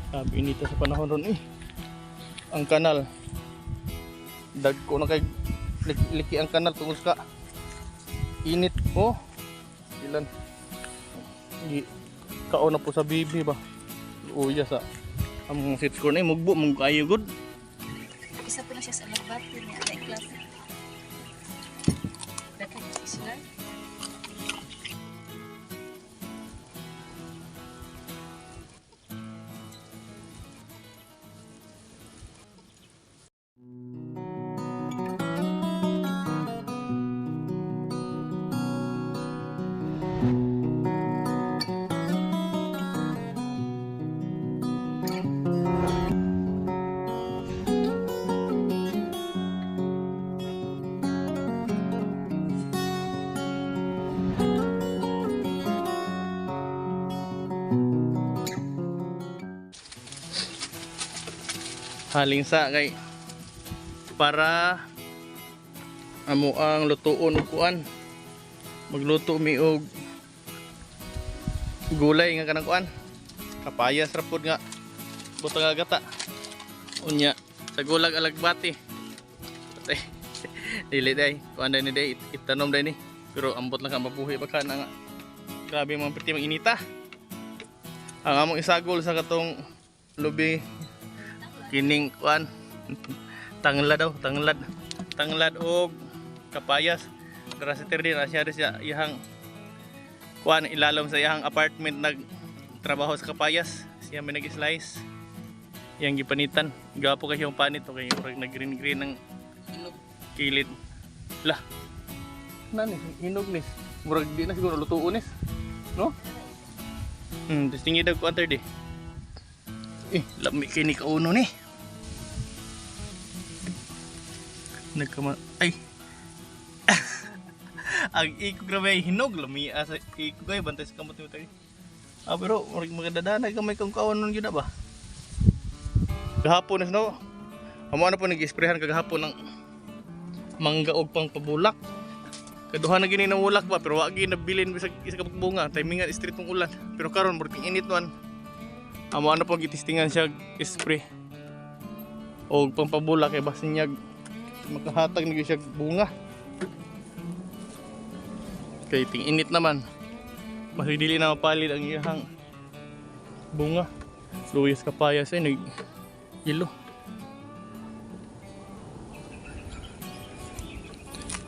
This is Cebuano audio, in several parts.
Sabi inita sa panahon ron eh. Ang kanal. Dagko na kay liki ang kanal tungod sa init oh. Ilan. Gi kaon na po sa bibi ba. Uya sa among seat score na eh, mugbo mong kayo good. Isa po na siya sa lagbati niya. Ay, klase. Dapat sila. Haling sa kay para amo ang lutuon og kuan, magluto mi og gulay nga kanang kuan, kapayas ra pod nga butang nga gata, unya sa gulag alagbati. Patay. Dili day kuan day ni day itanom day ni, pero ambot lang ka mabuhi baka na nga. Grabe mga perti mang inita. Ang among isagol sa katong lubi kining kuan, tanglad daw, tanglad, tanglad og kapayas. Dara si Terdy na siya siya iyang kuan ilalom sa iyang apartment, nag trabaho sa kapayas siya, may nag-slice iyang gipanitan. Gapo kay yung panit, okay, murag nag green green ang kilid lah nani hinog nis, murag di na siguro lutuon nis, no. Testingi daw kuan, Terdy. Eh, lami kini kauno ni. Nagkama ay. Ang iko grabe ay hinog, lami asa iko kay bantay sa kamot nimo tayo. Ah, pero murag magdadana gamay kang kaon nun gyud na ba. Gahapon is no. Amo na po nag-isprehan kagahapon ng mangga og pangpabulak. Kaduha na gini ng ulak ba, pero wa gyud nabilin bisag isa ka bunga, timingan street mong ulan. Pero karon murag ting init man. Amo ano po gitistingan siya spray og pampabula kay basin niya makahatag na gyud siya bunga. Kay ting init naman. Mas dili na mapalid ang iyang bunga. Luyas kapayas ay nag ilo.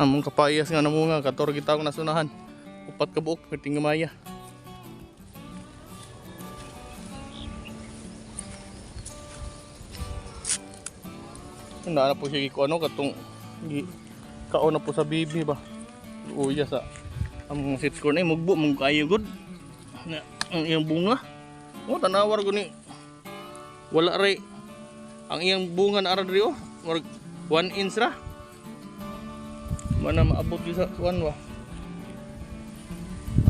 Among kapayas nga namunga kator kita akong nasunahan. Upat ka buok perting gamaya. Naa na po siya ko ano katong gi kaon na po sa bibi ba. Uya sa among seat score na eh, mugbo mong kayo good. Na, ang iyang bunga. Oh, tanawar ko ni. Wala ray. Ang iyang bunga na ara diri oh. Murag 1 inch ra. Mana maabot gyud sa kuan ba.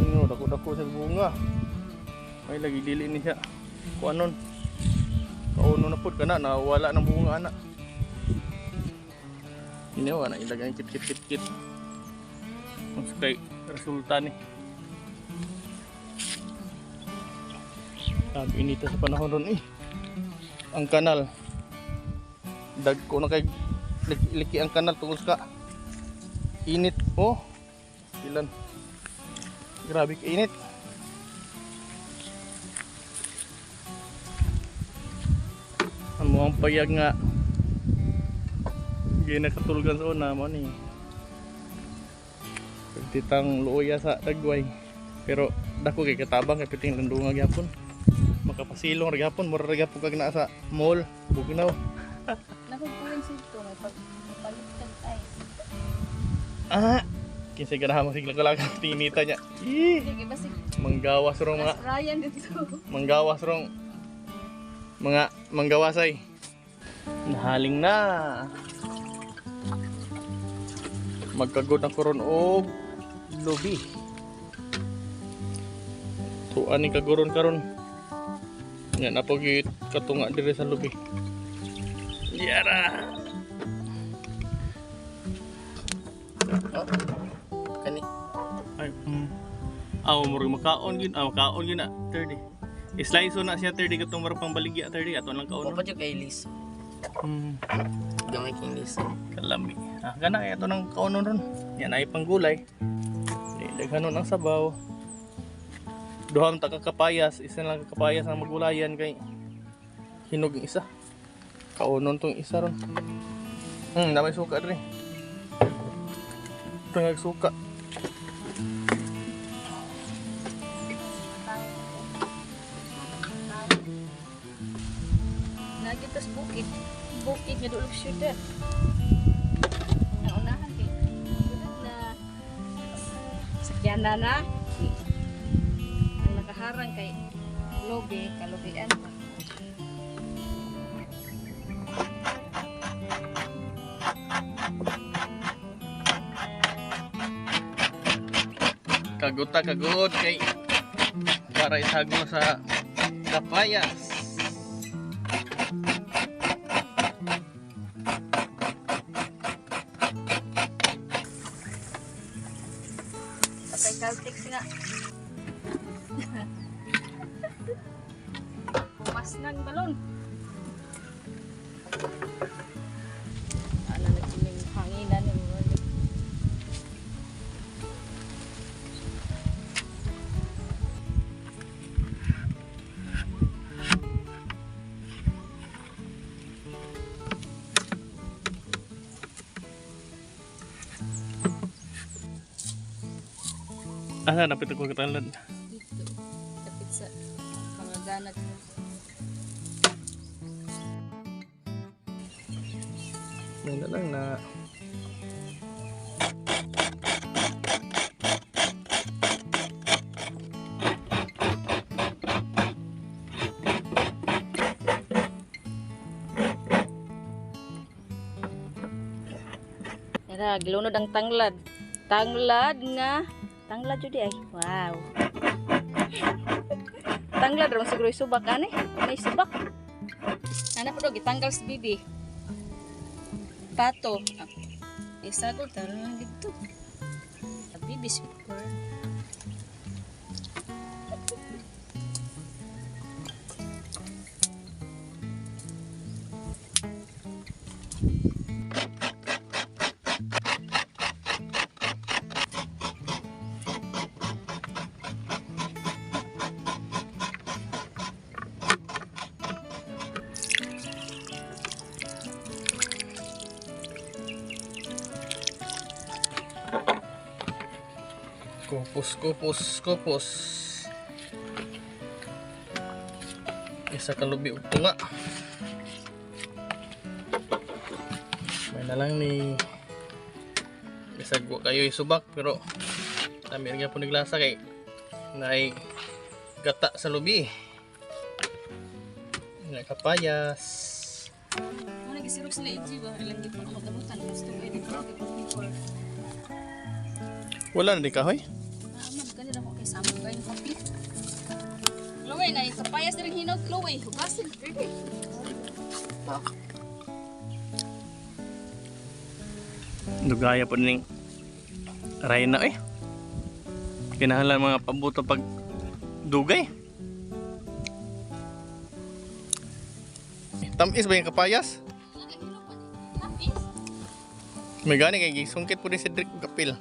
Ano dako dako sa bunga. Ay lagi dili ni siya. Kuanon. Kauno na pud kana na wala ng bunga ana. Ini wala ilagay ang kit kit kit kit. Mas kay resulta ni. Sabi inita sa panahon ron eh. Ang kanal. Dagko na kay liki ang kanal tungod sa init oh. Ilan. Grabe ka init. Amo ang payag nga ginakatulgan sa una mo ni. Pagtitang luoya sa dagway. Pero dako kay katabang kay piting landunga gyapon. Makapasilong ra gyapon, mura ra gyapon kag naa sa mall, bugnaw. Nakugpuin dito. May pag palit kag ice. Ah, kinsay ganahan mo sigla kalaga tinita niya. Ih, Hindi, basig. manggawas rong mga Mas Ryan dito. manggawas rong mga manggawasay. Nahaling na. Magkagod na koron og lubi. Tuan ni kaguron karon. Yan na pag katunga dire sa lubi. Yara. Oh, kani. Ay. Aw, murag makaon gid. Ah, makaon gid na. 30. Slice na siya 30 katong murag pang baligya 30 ato lang kaunon. Wa pa jud kay liso. Gamay king liso. Kalami. Ah, gana kaya ito ng kaunon ron. Yan ay panggulay. Di, daghanon ang sabaw. Duham ta ka kapayas, isa lang ka kapayas ang magulayan kay hinog ang isa. Kaunon tong isa ron. Damay suka dre. Tangag suka. Nagitas bukid. Bukid nga dulog syudad. Naunahan kay syudad na sakyanan na. Ang nakaharang kay lobe, kalubian. Kaguta kagod kay para isago sa kapayas. Patay Caltex nga. Pumas ng balon. Ano nagsiming hanginan ng mga. Asa napit ko katalad. Dito. Kapit sa mga ganag. Yan na lang na. Tara, gilunod ang tanglad. Tanglad nga. Tanglad jud ay. Wow. Tanglad ra siguro subak ani. May subak. Ana po do gitanggal sa bibi. Pato. Ah, isagol taro lang dito. Bibi sweet corn. Kupos, kupos, kupos. Isa ka lubi ug tunga. May na lang ni bisag wa kayo isubak pero dami nga po naglasa kay naay gata sa lubi. Na kapayas. Mo nagisirok sila iji ba ilang gipon ang magamutan gusto ko dito before. Wala na di kahoy. Naman kanila ko kay samok kayo kape. Chloe na kapayas na rin hinog Chloe. Hugasin ready. Dugaya po ning Reyna eh. Kinahanglan mga pabuto pag dugay. Tamis ba yung kapayas? May gani kay gisungkit po din si Drake og kapil.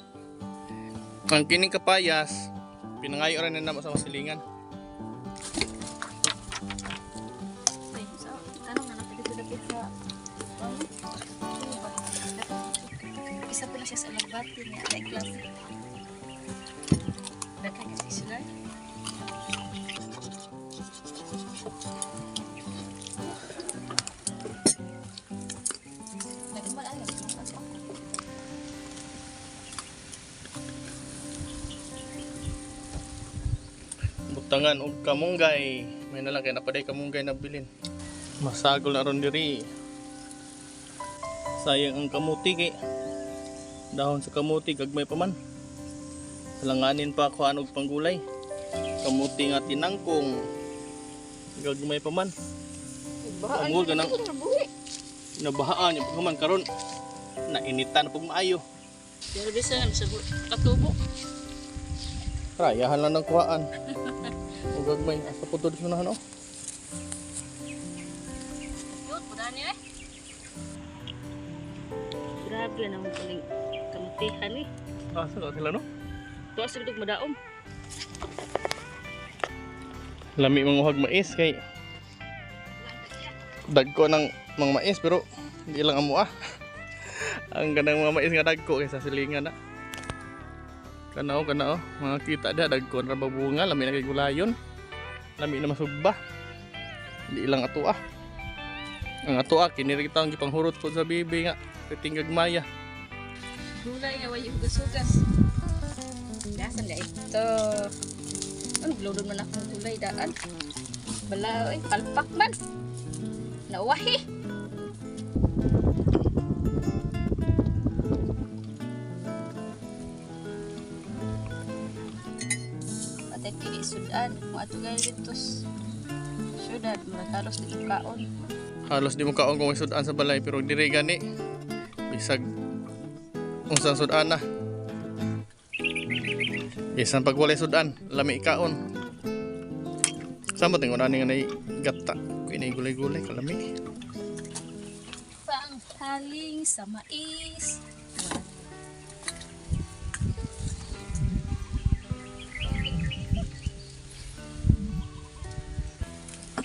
Ang kining kapayas, pinangayo ra na namo sa mga silingan. Ay, sa tanong na napili ko dapit sa ano? Isa pa na siya sa lagbati niya ay klase. Daghan kasi sila. Nagmal alam. Butangan og kamunggay. May na lang kay napaday kamunggay na bilin. Masagol na ron diri. Sayang ang kamuti kay dahon sa kamuti gagmay pa man. Langanin pa ako og panggulay. Kamuti nga tinangkong gagmay pa man. Bahaan Amol ka nang- buhi. Nabahaan yung pagkaman karon nainitan na pug maayo. Pero bisan sa katubo. Rayahan lang ng kuhaan. O gagmay asa po to sa unahan oh. Cute, pudaan niya eh. Grabe na akong kaling kamatihan eh. Asa ka sila no? Tuwa sa bitog madaom. Lami manguhag mais kay dagko ng mga mais pero hindi lang amo ah. Ang ganang mga mais nga dagko kaysa silingan na. Kanao kanao mga kita da dagko ra ba bunga lami na kay gulayon. Lami na masugba. Hindi lang ato ah. Ang ato ah kini ra kita ang gipanghurot ko sa bibi nga titinggag maya. Gulay nga way hugas-hugas. Gasan na ito. Ang glodon man akong gulay daan. Bala oy, palpak man. Nauwahi. Patay pili sudan. Kung ato gaya dito syudad, murag halos di ko kaon. Halos di mo kaon kung may sudan sa balay pero diri gani bisag unsang sudan na. Bisan pag walay sudan, lami kaon. Samot ning una ni nga nay gata, kuy nay gulay-gulay kalami. Panghaling sa mais.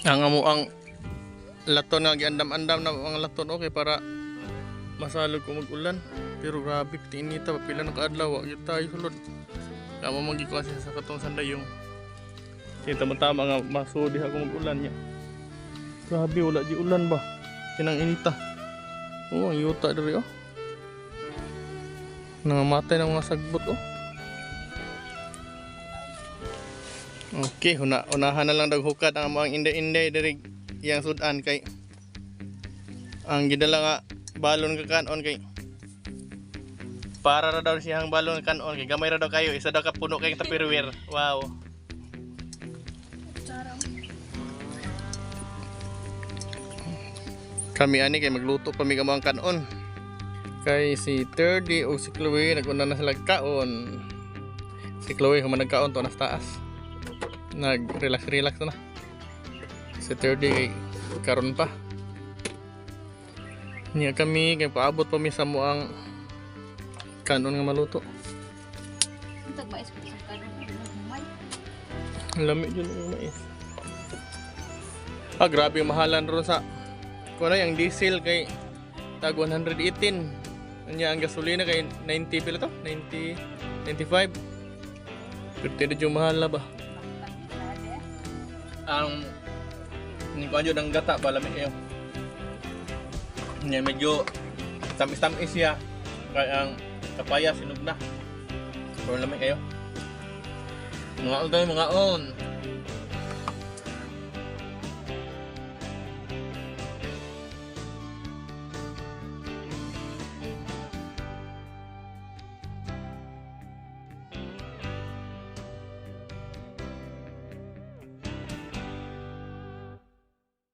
Ang amo ang laton nga giandam-andam na ang laton okay para masalog ko mag-ulan. Pero grabe piti inita pa pila na kaadlaw wa gyud tayo sulod. Kamo man gikuha siya sa katong sandayong. Kaya tama-tama nga masudi ako mag-ulan niya. Grabe wala di ulan ba. Kinang inita. Oh, ang yuta diri oh. Nangamatay ng mga sagbot oh. Okay, unahan na lang daghukad ang mga inday-inday diri iyang sudan kay ang gidala nga balon ka kanon kay para ra daw siyang balon kanon kay gamay ra daw kayo isa daw ka puno kay tupperware. Wow. Charang. Kami ani kay magluto pa mi ang kanon. Kay si 30 o si Chloe naguna na sila kaon. Si Chloe human nagkaon to nas taas. Nag-relax relax na. Si 30 kay karon pa. Niya kami kay paabot pa mi sa muang kanon nga maluto. Ang tagmais ko sa kanon. May. Ang lami yun ang mais. Ah, grabe yung mahalan ron sa kuno yung diesel kay tag 118. Anya ang gasolina kay 90 pila to? 90 95. Pero yung mahal na ba? Ang ni ko ang gata ba lami kayo. Nya medyo tamis-tamis siya. Kaya ang kapaya sinog na. Pero lami kayo. Mga on tayo, mga on.